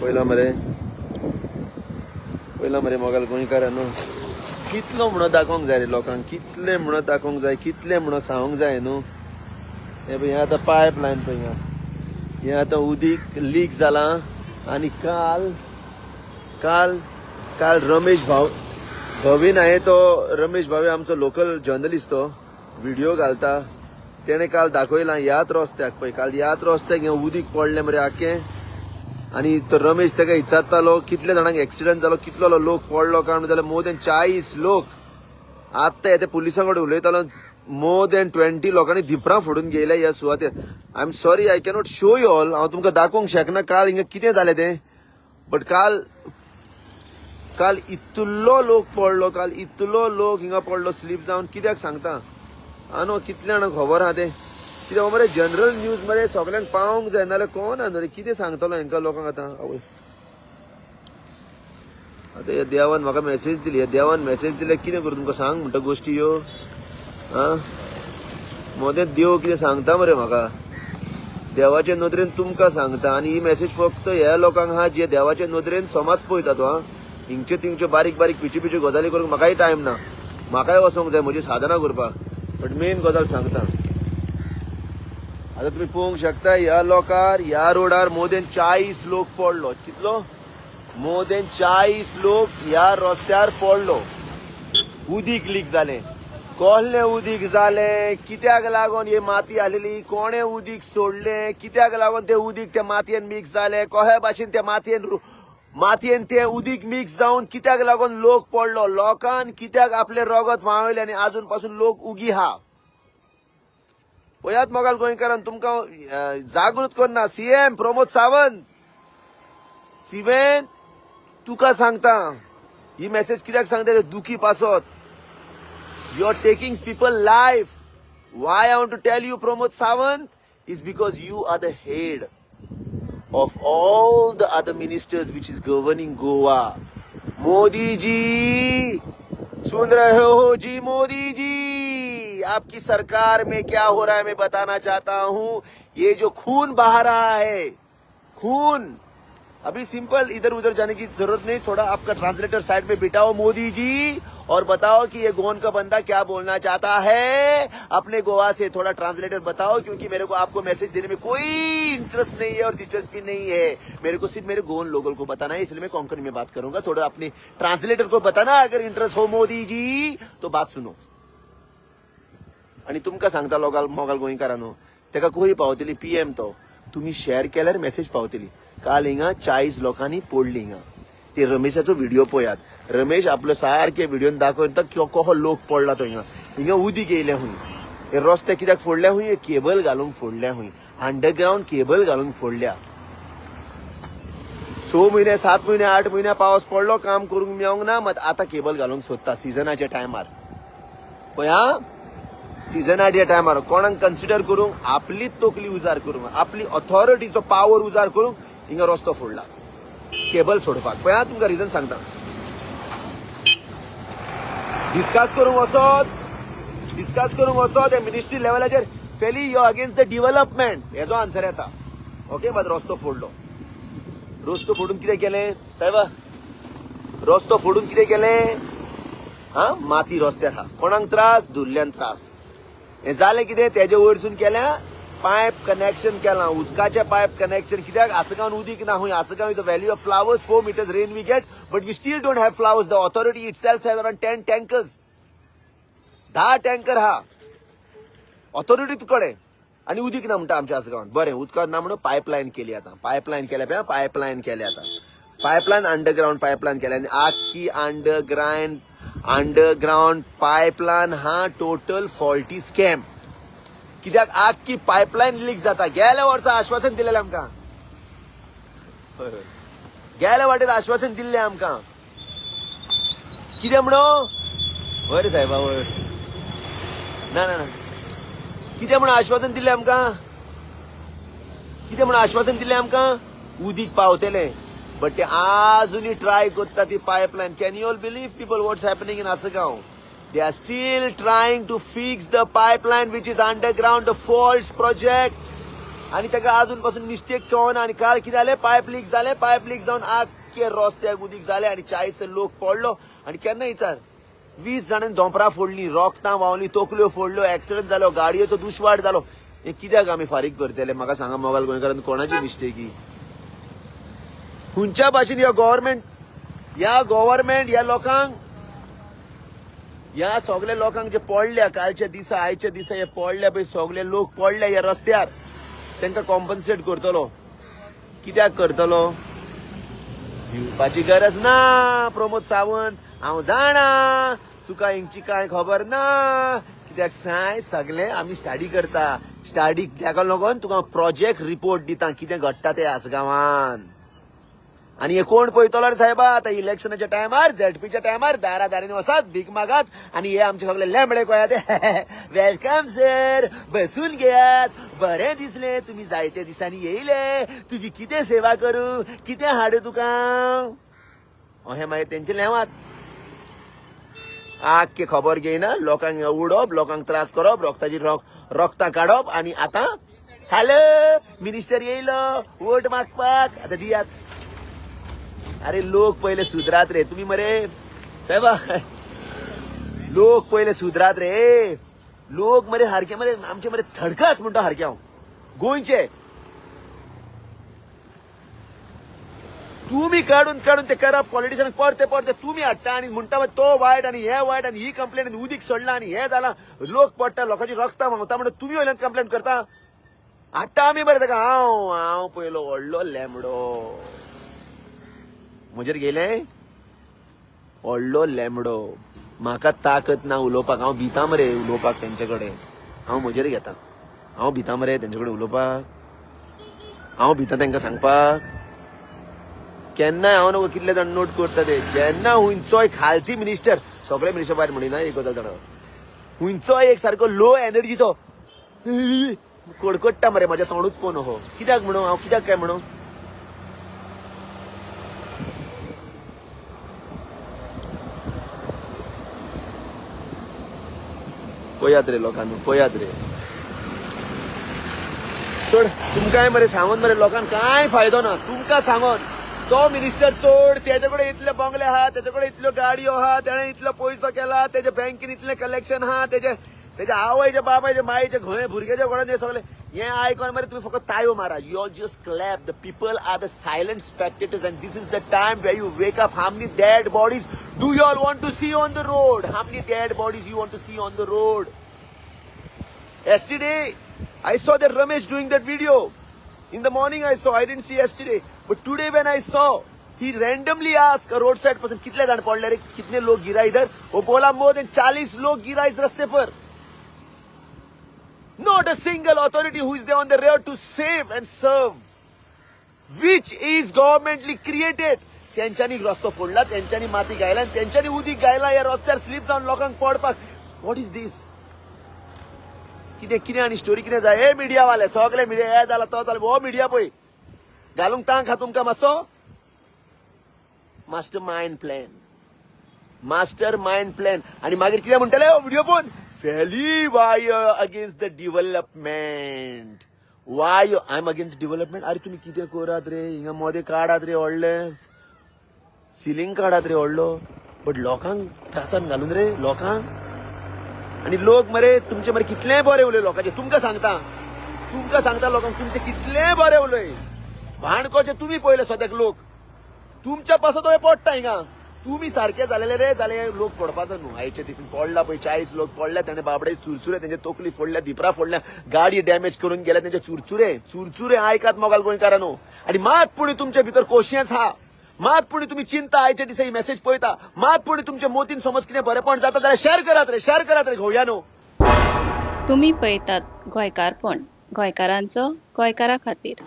पयला मरे, पयला मरे मोगाल गोंयकारांनो, कितलो म्हणून दाखोवंक जाय रे लोकांक, कितले म्हणून दाखोवंक जाय, कितले म्हणून सांगूंक जाय न्हू. हे पळय, हें आतां पायप लायन पळय हिंगा. हें आतां उदीक लीक जालां आनी काल काल काल रमेश भाव भवीन आहे, तो रमेश भावे आमचो लोकल जर्नलिस्ट, तो व्हिडिओ घालता. तेणे काल दाखयलां ह्याच रस्त्याक. पळय, काल ह्याच रस्त्याक हें उदीक पडलें मरे आख्खें. आनी तो रमेश ताका विचारतालो, कितले जाणांक एक्सिडंट जालो, कितलो लोक पडलो काय म्हणून. जाल्यार मोर दॅन 40 लोक. आत्तां येते पुलिसां कडेन उलयतालो, मोर दॅन 20 लोकांनी धिपरां फोडून घेयल्या ह्या सुवातेर. I am sorry, I cannot show you all. हांव तुमकां दाखोवंक शकना काल हिंगा कितें जालें तें. बट काल काल इतलो लोक पडलो, काल इतलो लोक हिंगा पडलो स्लीप जावन. कित्याक सांगता आनो, कितल्या जाणांक खबर आहा तें. कित्याक हो मरे जनरल न्यूज मरे सगल्यांक पावोंक जाय, नाजाल्यार कोण आहा रे, कितें सांगतलो हांकां लोकांक आतां. आवय, आतां ह्या देवान म्हाका मॅसेज दिली. ह्या देवान मॅसेज दिल्या, कितें करूं तुमकां सांग म्हणटा गोश्टी ह्यो. आं, मोदें देव कितें सांगता मरे म्हाका. देवाचे नदरेन तुमकां सांगता आनी ही मॅसेज फक्त ह्या लोकांक आहा जे देवाचे नदरेन समाज पळयतात. आं, हिंगच्यो तिंगच्यो बारीक बारीक पिची पिच्यो गजाली करूंक म्हाकाय टायम ना. म्हाकाय वचोंक जाय म्हजी साधना करपाक. बट मेन गजाल सांगता. आतां तुमी पळोवंक शकता, ह्या लोकार, ह्या रोडार मोर दॅन 40 लोक पडलो. कितलो? मोर दॅन 40 लोक ह्या रस्त्यार पडलो. उदीक लीक जालें. कसलें उदीक जालें? कित्याक लागून ही माती आलेली? कोणें उदीक सोडलें? कित्याक लागून तें उदीक त्या मातयेन मिक्स जालें? कशे भाशेन त्या मातयेन तें उदीक मिक्स जावन कित्याक लागून लोक पडलो? लोकान कित्याक आपलें रगत व्हांवयलें आनी आजून पासून लोक उगी हा? पळयात मोगाल गोंयकारान, तुमकां जागृत करना. सीएम प्रमोद सावंत, सिवेन, तुका सांगता ही मेसेज. कित्याक सांगता ते दुखी पासत. You are taking people life. Why I want to tell you, Pramod Sawant, is because you are the head of all the other ministers which is governing Goa. Modi ji, सुन रहे हो जी? मोदी जी, आपकी सरकार में क्या हो रहा है, मैं बताना चाहता हूं. ये जो खून बहा रहा है, खून, अभी सिंपल, इधर उधर जाने की जरूरत नहीं. थोड़ा आपका ट्रांसलेटर साइड में बिठाओ मोदी जी और बताओ कि ये गोवन का बंदा क्या बोलना चाहता है अपने गोवा से. थोड़ा ट्रांसलेटर बताओ, क्योंकि मेरे को आपको मैसेज देने में कोई इंटरेस्ट नहीं है और दिलचस्पी नहीं है. मेरे को सिर्फ मेरे गोवन लोगों को बताना है, इसलिए मैं कोंकणी में बात करूंगा. थोड़ा अपने ट्रांसलेटर को बताना अगर इंटरेस्ट हो मोदी जी, तो बात सुनो. आणि तुमकां सांगता लोकां, मोगाल गोंयकारांनो, तेका खंय पावतली पीएम तो तुमी शेअर केल्यार मेसेज पावतली. काल हिंगा 40 लोकांनी पडली हिंगा. ते रमेशाचो व्हिडिओ पळयात. रमेश आपलो सारके व्हिडिओन दाखयता कसो लोक पडला तो हिंगा. हिंगा उदीक येयलें हुंय. हे रस्ते कित्याक फोडल्या हुंय? केबल घालूंक फोडल्या हुंय. अंडरग्रावंड केबल घालून फोडल्या. 6 म्हयने, 7 म्हयने, 8 म्हयने पावस पडलो, काम करूंक मेळोंक ना. मात आतां केबल घालूंक सोदता सिजनाच्या टायमार. पळय हा, सिजनाच्या टायमार कोणाक कन्सिडर करूंक, आपलीच तकली उजार करूंक, आपली ऑथॉरिटीचो पावर उजार करूंक हिंगा रस्तो फोडला केबल सोडपाक. पळय हा, तुमकां रिजन सांगता. डिस्कस करूंक वचत, डिस्कस करूंक वचत हे मिनिस्ट्री लेवलाचेर, फेली you against the development हेजो आन्सर येता. ओके, मात रस्तो फोडलो. रस्तो फोडून कितें केलें साहेबा? रस्तो फोडून कितें केलें? हा, माती रस्त्यार हा. कोणाक त्रास? धुल्ल्यान त्रास. हें जालें कितें, तेजे वयरसून केल्या पायप कनेक्शन केलां, उदकाचें पायप कनेक्शन. कित्याक आसगांव उदीक ना हुंय. Assagao is a valley of flowers. 4 meters rain we get, but we still don't have flowers. The authority itself has around 10 tankers. 10 tanker हा ऑथॉरिटी कडेन आनी उदीक ना म्हणटा आमच्या आसगांवान. बरें, उदकाक ना म्हणून पायपलायन केली. आतां पायपलायन केल्या पळय, पायपलायन केल्या. आतां पायपलायन, अंडरग्रावंड पायपलायन केल्या आनी आख्खी अंडरग्रावंड पायपलायन हा टोटल फॉल्टी स्कॅम. कित्याक आख्खी पायपलायन लीक जाता. गेल्या वर्सा आश्वासन दिलेलें आमकां. हय. गेल्या वाटेर आश्वासन दिल्लें आमकां. कितें म्हणून? हय रे साहेबा, हय. ना ना ना, कितें म्हणून आश्वासन दिल्लें आमकां? कितें म्हणून आश्वासन दिल्लें आमकां? उदीक पावतलें. बट ते आजुनूय ट्राय करता ती pipeline. Can you all believe, people, what's happening in Assagao? They are still trying to fix the pipeline which is underground, the faults project. आनी ताका अजून पासून मिस्टेक कळना. आनी काल कितें जालें, पायप लीक जालें, पायप लीक जावन आख्खे रस्त्याक उदीक जालें आनी 40 लोक पडलो. आनी केन्ना विचार, 20 जाणांनी दोंपरां फोडलीं, रोगतां व्हांवलीं, तकल्यो फोडल्यो, एक्सिडंट जालो, गाडयेचो दुश्वार जालो. हें कित्याक आमी फारीक करतले म्हाका सांगा मोगाल गोंयकारान? कोणाची मिस्टेकी? खंयच्या भाशेन ह्या गव्हर्मेंट, ह्या गव्हर्मेंट ह्या लोकांक, ह्या सगल्या लोकांक जे पडल्या कालच्या दिसा, आयच्या दिसा हे पडल्या पळय, सगळे लोक पडल्या ह्या रस्त्यार, तांकां कॉम्पन्सेट करतलो? कित्याक करतलो? भिवपाची गरज ना प्रमोद सावंत, हांव जाणा तुका हेंची कांय खबर ना. कित्याक साय, सगळे आमी स्टडी करता, स्टडी ताका लागून तुका प्रोजेक्ट रिपोर्ट दिता कितें घडटा तें आसगांवान. आनी हे कोण पळयतलो रे साहेबा? आतां इलेक्शनाच्या टायमार, झेडपीच्या टायमार दारा दारांनी वसात, भीक मागात आनी हे आमचे सगळे लेंबडे कोया ते, "welcome sir, बसून घेयात, बरें दिसलें तुमी जायते दिसांनी येयले, तुजी कितें सेवा करूं, कितें हाडूं तुका?" अहें मागीर तेंचे लेवात. आख्खे खबर घेयना, लोकांक उडोवप, लोकांक त्रास करप, रोगताची रोगतां काडप. आनी आतां हॅलो, मिनिस्टर येयलो वोट मागपाक, आतां दियात. अरे लोक पयले सुधरात रे तुम्ही मरे साहेबा, लोक पयले सुधरात रे. लोक मरे सारके मरे आमचे मरे थर्ड क्लास म्हणटा सारके हांव गोंयचे. तुम्ही काडून काडून ते करप पॉलिटिशियन, परते परते तुम्ही हाडटा आनी म्हणटा मागीर तो वायट आनी हे वायट आनी ही कंप्लेन आनी उदीक सोडला आनी हे जाला, लोक पडटा, लोकांची रक्तां व्हांवता म्हणटा तुमी वयल्यान कंप्लेन करता. हाडटा आमी बरें ताका. हांव हांव पयलो व्हडलो लेमडो म्हजेर गेले, व्हडलो लेमडो. म्हाका ताकत ना उलोवपाक. हांव भिता मरे उलोवपाक तेंचे कडेन. हांव म्हजेर घेता. हांव भिता मरे तेंचे कडेन उलोवपाक. हांव भिता तांकां सांगपाक. केन्नाय हांव नको कितले जाण नोट करता ते, जेन्ना हुंयचोय खालती मिनिस्टर, सगळे मिनिस्टर भायर म्हणिना, एक गजाल जाणा, हुंयचोय एक सारको लो एनर्जीचो कडकडटा मरे, म्हाज्या तोंडूच पळोवन हो कित्याक म्हणू, हांव कित्याक काय म्हणू? पळयात रे लोकांनो, पळयात रे. सोड, तुमकांय मरे सांगून मरे लोकांक कांय फायदो ना. तुमकां सांगोन तो मिनिस्टर चोड, तेजे कडेन इतले बंगले आहा, तेजे कडेन इतल्यो गाडयो आहा, तेणे इतलो पयसो केला, तेजे बँकेन इतलें कलेक्शन आहा, तेजे तेजे आवयचे, बापायचे, मायचे, घोये भुरग्याच्या कडेन हे सगळे हें आयकोन मरे तुमी फकत ताळयो मारा. You all just clap. The people are the silent spectators and this is the time where you wake up. How many dead bodies do you all want to see on the road? How many dead bodies you want to see on the road? Yesterday, I saw that Ramesh doing that video. In the morning I saw, I didn't see yesterday. But today when I saw, he randomly asked a roadside person, "कितने जन पडले रे, कितने लोग गिरा इधर?" वो बोला, "more than 40 लोग गिरा इस रास्ते पर." Not a single authority who is there on the road to save and serve, which is governmentally created. तेंच्यांनी रस्तो फोडला, तेंच्यांनी माती घायला आनी तेंच्यांनी उदीक घायला ह्या रस्त्यार स्लीप जावन लोकांक पडपाक. What is this? कितें कितें आनी स्टोरी कितें जाय? हे मिडियावाले सगळे, मिडिया हे जाला, तो जाला, हो मिडिया पळय घालूंक तांक आहा तुमकां मातसो. Master mind plan, master mind plan. आनी मागीर कितें म्हणटले हो व्हिडिओ पळोवन? Feli, why against the development? Why I am against development? अरे तुमी कितें करात रे, हिंगा मोदें काडात रे, व्हडलें सिलींग काडात रे व्हडलो, बट लोकांक त्रासान घालून रे लोकांक. आनी लोक मरे तुमचे मरे कितलेय बरे उलय लोकांचे, तुमकां सांगता, तुमकां सांगता, लोकांक तुमचे कितलेय बरे उलय, भाणकोचे तुमी पळयले सद्याक लोक तुमच्या पासत हय पडटा हिंगा. तुमी सारके जालेले रे जाले लोक पडपाचो न्हू. आयच्या दिसान पडला पळय, 40 लोक पडल्या, तेणे बाबडे चुरचुरे, तेंचे तकली फोडल्या, धिपरां फोडल्या, गाडी डॅमेज करून गेल्या तेंचे चुरचुरे चुरचुरे. आयकात मोगाल गोंयकारांनो, आनी मात पुणी तुमचे भितर कोशियेंस हा, मात पुणी तुमी चिंता, आयच्या दिसा ही मेसेज पळयता, मात पुणी तुमच्या मोतीन समज कितें बरेपण जाता जाल्यार शेअर करात रे, शेअर करात रे घोवयानो. तुमी पळयतात गोंयकारपण, गोंयकारांचो गोंयकारा खातीर.